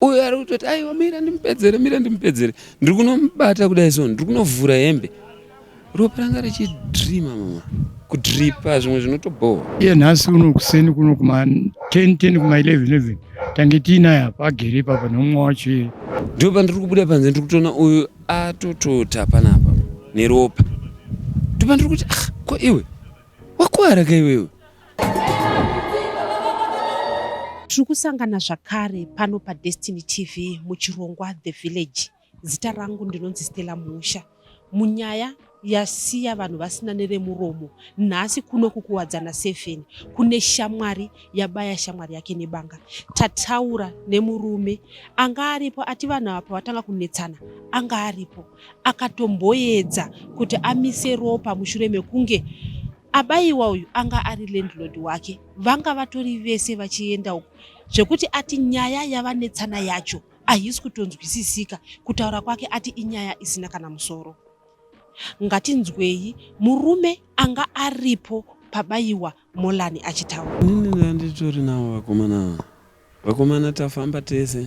Uyo ari kutoti aiwa mira ndimupedzere, mira ndimupedzere. Ndiri kunomubata kudai so, ndiri kunovhura hembe. Ropa ranga richidrima mama. Kudripa zvimwe zvinotobhowa. Iye nhasi uno kuseni kuno kuma 10 10 kuma 11 11 tange tiinaye apa agere ipapa neumwe wacho iye. Ndipo pandiri kubuda panze ndiri kutoona uyu atotota panapa neropa. Ndipo pandiri kuti ah ko iwe wakuwara ka iwewe. Tiri kusangana zvakare pano paDestiny TV muchirongwa The Village. Zita rangu ndinonzi Stella Musha. Munyaya yasiya vanhu vasina neremuromo nhasi kuno kuKuwadzana 7 kune shamwari yabaya shamwari yake nebanga. Tataura nemurume anga aripo ati vanhu ava pavatanga kunetsana anga aripo akatomboedza kuti amise ropa mushure mekunge Abaiwa uyu anga ari landlord wake vanga vatori vese vachienda uku zvekuti ati nyaya yavanetsana yacho ahisi kutonzwisisika kutaura kwake ati inyaya isina kana musoro. Ngatinzwei murume anga aripo pabaiwa Molani achitaura. Inini ndanditori navo vakomana ava. Vakomana tafamba tese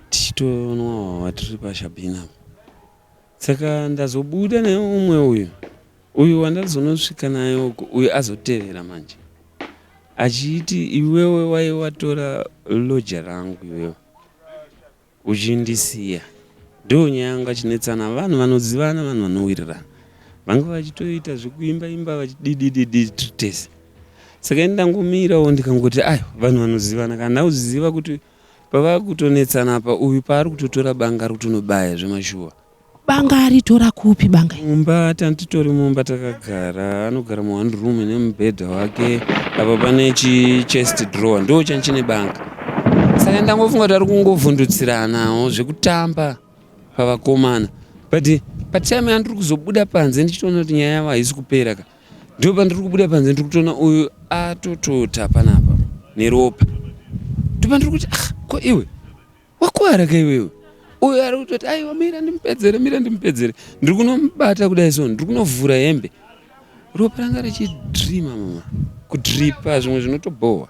tichitonwa hwahwa tiri paShabhina apa. Saka ndazobuda neumwe uyu uyu wandazonosvika naye uku uyu azotevera manje achiti iwewe waive watora loja rangu iwewe uchindisiya ndo nyaya yangu achinetsana vanhu vanozivana vanhu vanowirirana vanga vachitoita zvekuimba imba vachididididi tiri tese saka ini ndangomirawo ndikangoti ayo vanhu vanozivana kana ndakuziva kuti Pavakutonetsana apa uyu paari kutotora banga ari kutonobaya zvemashuwa. Banga aritora kupi banga? Mumba tantitori mumba takagara anogara mu one room nemubhedha wake apa pane chi chest drawer ndo chanchine banga. Saka ndangofunga kuti ari kungovhundutsiranawo zvekutamba pavakomana but patime yandiri kuzobuda panze ndichitoona kuti nyaya yavo haisi kupera ka. Ndipo pandiri kubuda panze ndiri kutoona uyu atotota panapa neropa. Ndipo pandiri kuti ah ko iwe wakuwara ka iwewe. Uyu ari kutoti aiwa mira ndimupedzere mira ndimupedzere. Ndiri kunomubata kudai so ndiri kunovhura hembe. Ropa ranga richidrima mama. Kudripa zvimwe zvinotobhowa.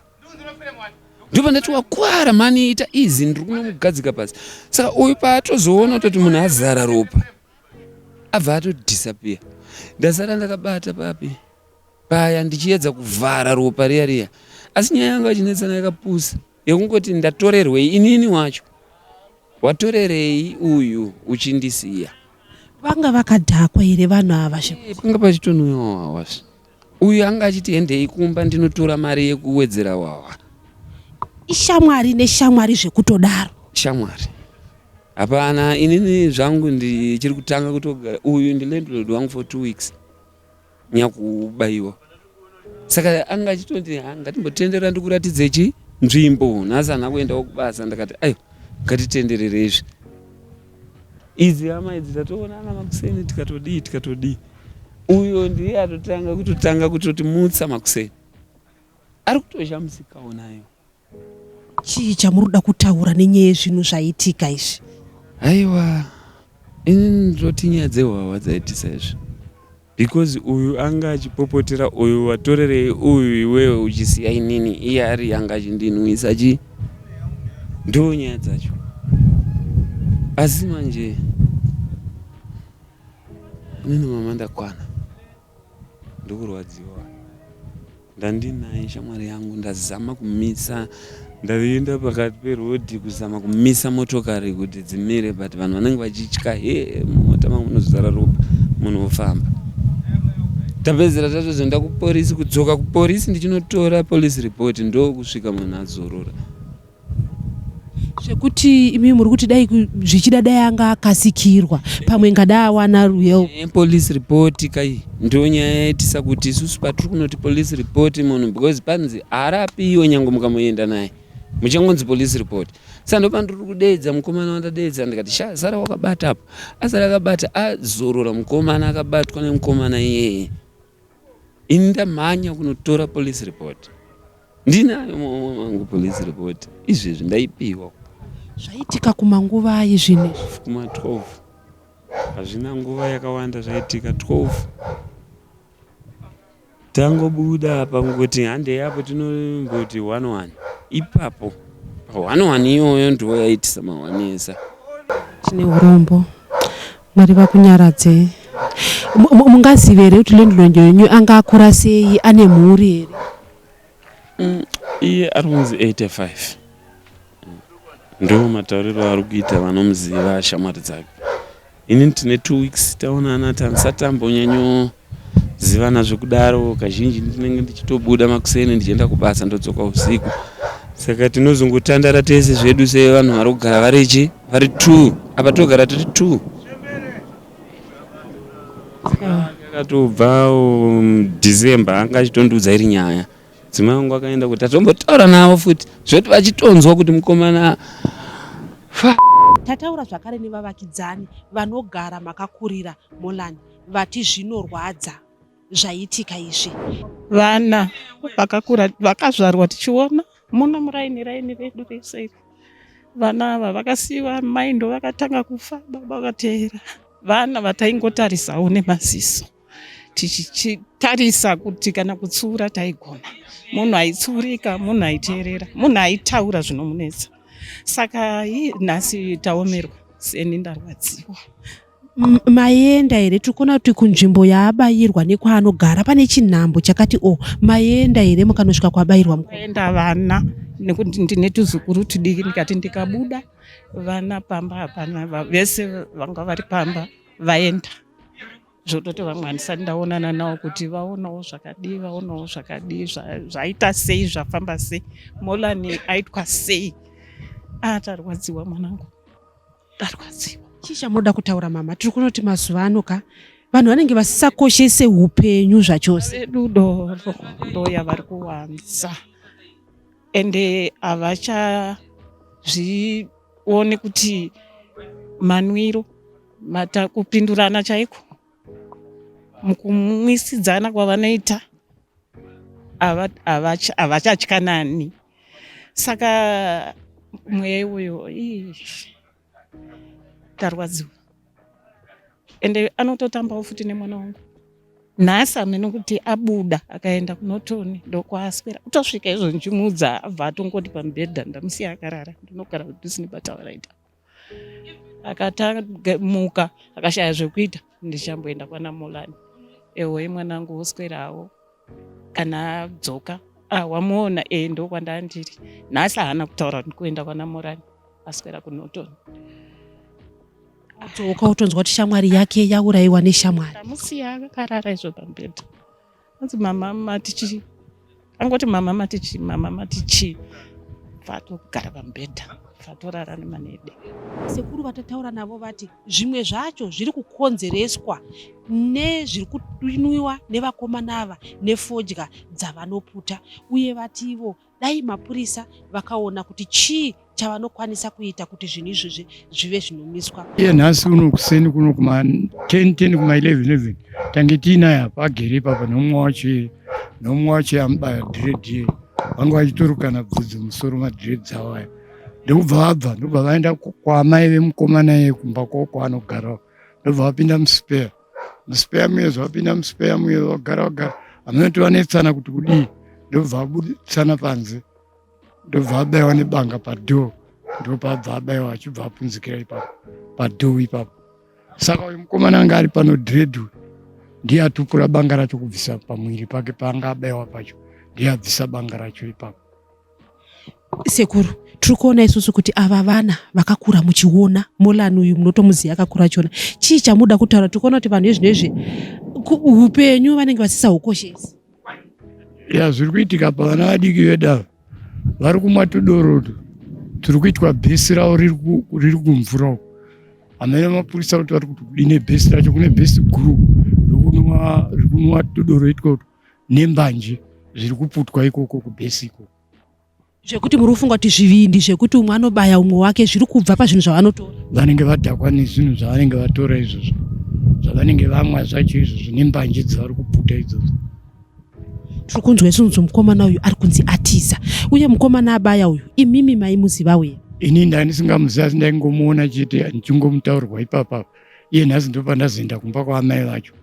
Ndipo ndati wakuwara mani ita easy ndiri kunomugadzika pasi. Saka uyu paatozoona kutoti munhu azara ropa. Abva atodisappear. Ndasara ndakabata papi paya ndichiedza kuvhara ropa riya riya. Asi nyaya yangu achinetsana yakapusa yekungoti ndatorerwei inini wacho. Watorerei uyu uchindisiya? Vanga vakadhakwa here vanhu ava? Eh, panga pachitonwiwa hwahwa. Uyu anga achiti hendei kumba ndinotora mari yekuwedzera hwahwa. Ishamwari neshamwari zvekutodaro. Shamwari. Hapana inini zvangu ndichiri kutanga kutogara uyu ndi landlord wangu for 2 weeks nyakubaiwa saka anga achitoti ngatimbotendera ndikuratidze chi nzvimbo nhasi hana kuendawo kubasa ndakati aiwa ngatitenderere izvi idzi hama idzi tatoonana makuseni tikatodii tikatodii uyo ndiye atotanga kutotanga kutotimutsa makuseni ari kutoshamisikawo nayo Chii chamuri kuda kutaura nenyaya yezvinhu zvaitika izvi? Haiwa, ini ndinoti nyaya dzehwahwa dzaitisa izvi because uyu anga achipopotera uyu watorerei uyu iwewe uchisiya inini iye ari anga achindinwisa chi ndo nyaya dzacho asi manje inini mama ndakwana Ndikurwadziwa ndandinaye shamwari yangu ndazama kumisa ndaenda pakati peroad kuzama kumisa motokari kuti dzimire but vanhu vanenge vachitya he mumota mangu munozara ropa munhu ofamba tapedzera tatozoenda kuporisi kudzoka kuporisi ndichinotora police report ndokusvika munhu azorora Zvekuti imi muri kuti dai zvichida dai anga akasikirwa pamwe ngadai awana help. Eh, police report kai ndo nyaya yaitisa kuti isusu patiri kunoti police report munhu because panzi haarapiwe nyange mukamuenda naye muchangonzi police report sa ndopandiri kudeedza mukomana wandadeedza ndikati sha sara wakabata apo asara akabata azorora mukomana akabatwa nemukomana iyeye ini ndamhanya kunotora police report Ndinayo muhomwe mangu police report izvezvi ndaipiwa. Zvaitika kumanguvai zvinhu izvi? Kuma 12. Hazvina nguva yakawanda zvaitika 12. Tangobuda apa kungoti handei apo tinomboti 1 1 ipapo. One one iyoyo ndiwo yaitisa mawanisa. Tine urombo. Mwari vakunyaradze. Mungazive here kuti landlord wenyu anga akura sei, ane mhuri here? Iye ari kunzi 85 ndo matauriro ari kuita vanomuziva shamwari dzake. Ini tine 2 weeks taonana, tanisati tambonyanyozivana zvekudaro. Kazhinji ndinenge ndichitobuda makuseni ndichienda kubasa, ndodzoka usiku, saka tinozongotandara tese zvedu sevanhu vari kugara varichi vari 2 apa, togara tiri 2. Akatobva December anga achitondiudza iri nyaya. Dzimai wangu akaenda kuti atombotaura navo futi, zvoti vachitonzwa kuti mukomana fa. Tataura zvakare nevavakidzani vanogara makakurira Molani, vati zvinorwadza zvaitika izvi. Vana vakakura, vakazvarwa tichiona muno muraini, raini redu rese iri. Vana ava vakasiyiwa, mai ndo vakatanga kufa, baba vakateera. Vana vataingotarisawo nemaziso, tichitarisa kuti kana kutsiura taigona. Munhu aitsiurika, munhu aiteerera, munhu aitaura zvinomunetsa. Saka nhasi taomerwa, seni ndarwadziwa. Maenda here? Tiri kuona kuti kunzvimbo yaabayirwa nekwaanogara pane chinhambo chakati o. Maenda here mukanosvika kwabayirwa mukoma? Vaenda vana, nekuti ndine tuzukuru tudiki. Ndikati ndikabuda, vana pamba hapana, vese vanga vari pamba vaenda, zvototi vamwe handisati ndaonana navo kuti vaonawo zvakadii, vaonawo zvakadii, zvaita sei, zvafamba sei, Molani aitwa sei. Ah, tarwadziwa mwanangu, tarwadziwa. Chii chamunoda kutaura, mama? Tiri kuona kuti mazuva ano ka vanhu vanenge vasisakoshese upenyu zvachose. Vedu doro ndo yavari kuwanza, ende havachazvioni kuti manwiro mata kupindurana chaiko mukumwisidzana kwavanoita, havachatyanani. Saka mweya iwoyo, tarwadziwa. Ende anototambawo futi nemwana wangu. Nhasi hamene kuti abuda akaenda kunotoni, ndokwaaswera kutosvika izvo. Ndichimuudza, abva atongoti pamubhedha. Ndamusiya akarara, ndinogara padhuze nepatawaraita. Akatamuka akashaya zvekuita, ndichamboenda kwana Molani. Ehoi mwanangu, woswerawo? Kana adzoka, ah, wamuona? E, ndokwandandiri nhasi. Haana kutaura kuti kuenda kwana Morani, aswera kuNorton. Adzoka utonzwa kuti shamwari yake yaurayiwa neshamwari. Ndamusiya akarara izvo pamubhedha. Anzi, "Mama, matichi?" Angoti, "Mama, matichi? Mama, matichi?" Fatogara pamubhedha, fatorara nemanede. Sekuru vatataura navo vati zvimwe zvacho zviri kukonzereswa nezviri kunwiwa nevakomana ava nefodya dzavanoputa, uye vativo dai mapurisa vakaona kuti chii chavanokwanisa kuita kuti zvinhu izvozvi zvive zvinomiswa. Iye nhasi uno kuseni kuno kuma 10 10, kuma 11 11 tange tiinaye apa, agere ipapa nomumwe wacho iye, nomumwe wacho amubaya dread. Vanga vachitorukana bvudzi musoro, madreads avo aya. Ndokubva vabva, ndobva vaenda kwaamai vemukomana iye, kumba kwavo kwaanogarawo. Ndobva vapinda muspare, muspare muye. Zvavapinda muspare muye, vagara vagara, hamunoti vanetsana kuti kudii, ndobva vabuditsana panze, ndobva abayiwa nebanga padoor. Ndopabva abayiwa, achibva apunzikira ipapo padoor ipapo. Saka uyu mukomana anga ari pano, dread, ndiye atupura banga racho kubvisa pamwiri pake paanga abayiwa pacho, ndiye abvisa banga racho ipapo. Sekuru, tiri kuona isusu kuti ava vana vakakura muchiona. Molani uyu munotomuziva, akakura achiona. Chii chamuda kutaura? Tiri kuona kuti vanhu ezvino upenyu vanenge vasisahukoshesi. Ya, zviri kuitika pavana vadiki vedu ava, vari kumwa tudoro turi kuitwa bhesi ravo riri kumvura uko. Hamene mapurisa kuti vari kuti kudini bhesi racho. Kune bhesi guru riri kunwa tudoro itwa nembanje, zviri kuputwa ikoko kubhesi ikoko. Zvekuti muri kufunga kuti zvivindi zvekuti umwe anobaya umwe wake zviri kubva pazvinhu zvavanotora? Vanenge vadhakwa nezvinhu zvavanenge vatora izvozvo, zvavanenge vamwa zvacho izvozvo, nembanje dzavari kuputa idzodzo. Tiri kunzwa isusu mukomana uyu ari kunzi atiza, uye mukomana abaya uyu, imimi maimuziva uye? Ini ndandisingamuzivi, asi ndaingomuona chete ndichingomutaurirwa ipapa. Iye nhasi ndopandazoenda kumba kwaamai vacho,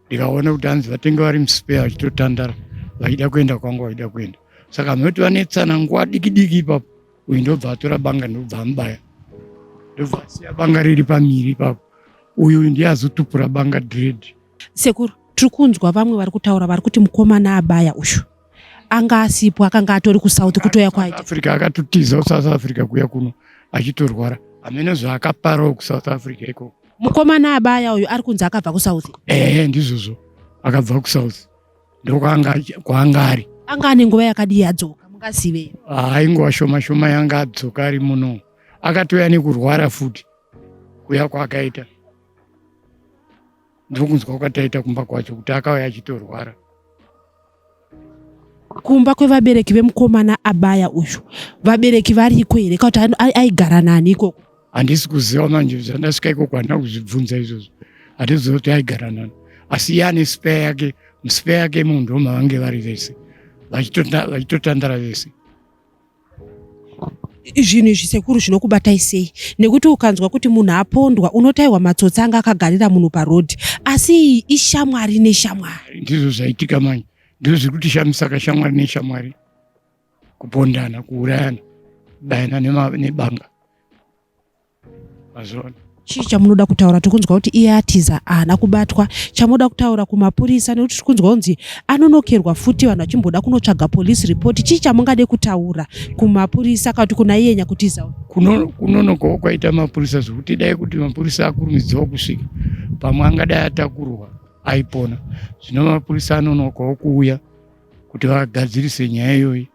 ndikaona kuti hanzi vatenge vari muspare vachitotandara, vachida kuenda kwangu vachida kuenda. Saka munoti vanetsana nguva diki diki ipapo. Uyu ndobva atora banga ndobva amubaya, ndobva asiya banga riri pamiri ipapo. Uyu ndiye azotupura banga dread. Sekuru, tiri kunzwa vamwe vari kutaura vari kuti mukomana abaya uyu anga asipo, akanga atori kuSouth kutoya kwaita. Africa akatotiza kuSouth Africa kuya kuno achitorwara, hamene zvaakaparawo kuSouth Africa ikoko. Mukomana abaya uyu ari kunzi akabva kuSouth. Ehe, ndizvozvo, akabva kuSouth ndokwaanga kwaanga ari. Anga ane nguva yakadii adzoka, mungazive? Hayi, nguva shoma shoma yanga adzoka ari muno. Akatouya nekurwara futi kuya kwaakaita, ndokunzwa kwataita kumba kwacho kuti akauya achitorwara. Kumba kwevabereki vemukomana abaya uyu, vabereki variko here kana kuti aigara nani ikoko? Handisi kuziva manje, zvandasvika ikoko handina kuzvibvunza izvozvo, handiziva kuti aigara nani, asi iye ane spare yake, muspare yake munhu ndomavange vari vese vachitotandara vese. Zvinhu izvi sekuru zvinokubatai sei? Nekuti ukanzwa kuti munhu apondwa unotaiwa matsotsi anga akagarira munhu parodhi, asi iyi ishamwari neshamwari. Ndizvo zvaitika manje, ndizvo zviri kutishamisa kashamwari neshamwari kupondana, kuurayana, kubayana nebanga, mazviona. Chii chamunoda kutaura? Tiri kuti iye atiza, haana kubatwa. Chamunoda kutaura kumapurisa, nekuti tiri kunzwa kunzi anonokerwa futi, vanhu vachimboda kunotsvaga police report. Chii chamungade kutaura kumapurisa kana kuti kuna iye nyakutiza? Kunonokawo kwaita mapurisa, zvokuti dai kuti mapurisa akurumidzawo kusvika, pamwe angadai atakurwa aipona. Zvino mapurisa anonokawo kuuya kuti vagadzirise nyaya iyoyi,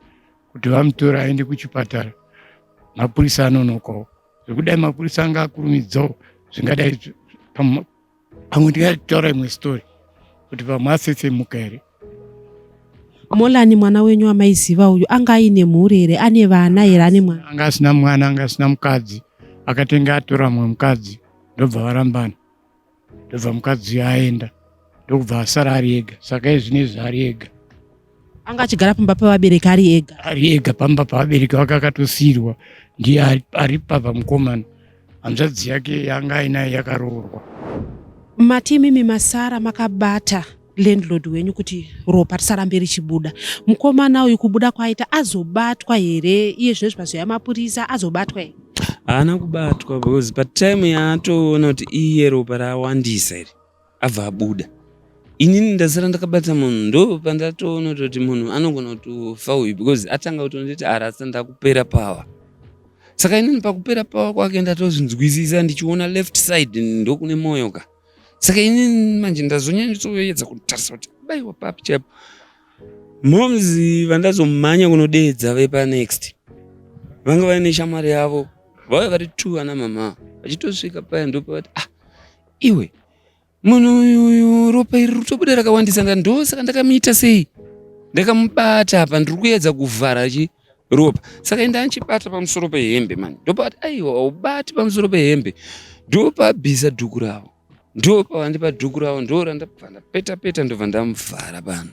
kuti vamutora aende kuchipatara. Mapurisa anonokawo zvekudai, mapurisa anga akurumidzawo, zvingadai pamwe ndingataura imwe story kuti pamwe afefemuka here. Molani, mwana wenyu amaiziva uyu, anga aine mhuri here? Ane vana here? Ane mwana? Anga asina mwana, anga asina mukadzi. Akatenga atora mumwe mukadzi, ndobva varambana, ndobva mukadzi uyo aenda, ndokubva asara ari ega. Saka izvinezvi ari ega. Anga achigara pamba pevabereki ari ega? Ari ega pamba pavabereki vake, akatosiyirwa ndiye ari papa mukomana. Hanzvadzi yake yanga ainayo yakaroorwa. Mati imimi masara makabata landlord wenyu kuti ropa risarambe richibuda. Mukomana uyu kubuda kwaita azobatwa here iye zvinezvi pazoya mapurisa? Azobatwa here? Haana kubatwa, because patime yaatoona kuti iye ropa rawandisa iri, abva abuda. Inini ndasara ndakabata munhu, ndo pandatoona kutoti munhu anogona kutofa uyu, because atanga kutonditi arasa, ndakupera power. Saka inini pakupera power kwake ndatozvinzwisisa, ndichiona left side ndokune mwoyo ka. Saka inini manje ndazonyanyotsoedza kutarisa kuti baiwa papi chaipo. Moms vandazomhanya kunodeedza vepanext vanga vaine shamwari yavo, vauya vari two ana mama. Vachitosvika paya ndopavati, "Ah, iwe, munhu uyu ropa iri ritobuda rakawandisa." Nda ndosaka ndakamuita sei, ndakamubata apa ndiri kuedza kuvhara chi ropa. Saka enda anchibata pamusoro pehembe mani, ndopati, "Aiwa, haubati pamusoro pehembe." Ndopabvisa dhuku ravo, ndopavandipa dhuku ravo, ndo randabva ndapeta peta, ndobva ndamuvhara pano.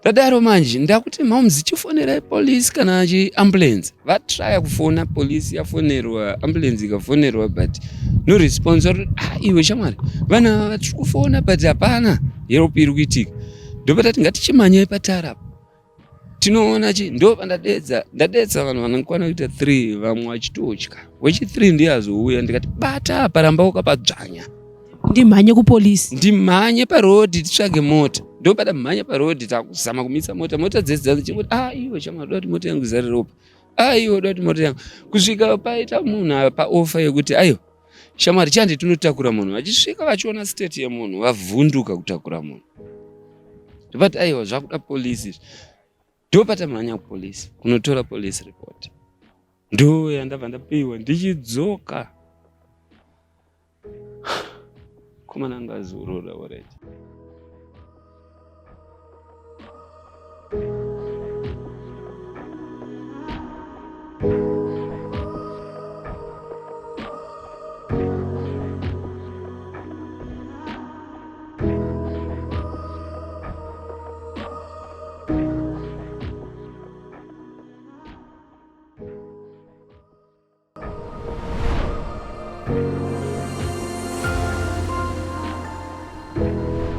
Ndadaro manje ndakuti, "Moms, chifonerai polisi kana chiambulance." Vatraya kufona, polisi yafonerwa, ambulance ikafonerwa, but no response. Vari, "Ah, iwe shamwari, vana vatiri kufona but hapana help iri kuitika." Ndopatati ngatichimhanyai patara apa tinoona chi. Ndo pandadedza, ndadedza vanhu vanokwana kuita 3, vamwe vachitotya. Wechi3 ndiye azouya, ndikati, "Bata apa, ramba wakapadzvanya." Ndimhanye kupolisi? Ndimhanye parodhi titsvage mota. Ndopada mhanya parodhi, takuzama kumisa mota, mota dzese dzachingoti, "Ah, iwe shamwari, doda kuti mota yangu izare ropa. Ah, iwe, doda kuti mota yangu." Kusvika paita munhu paofa yekuti, "Aiwa shamwari, chande tinotakura munhu." Vachisvika vachiona state yemunhu, vavhunduka kutakura munhu. Ndopati, "Aiwa, zvakuda polisi izvi." Ndopatamhanya kupolisi kunotora police report, ndo yandabva ndapiwa. Ndichidzoka, komana anga azorora already.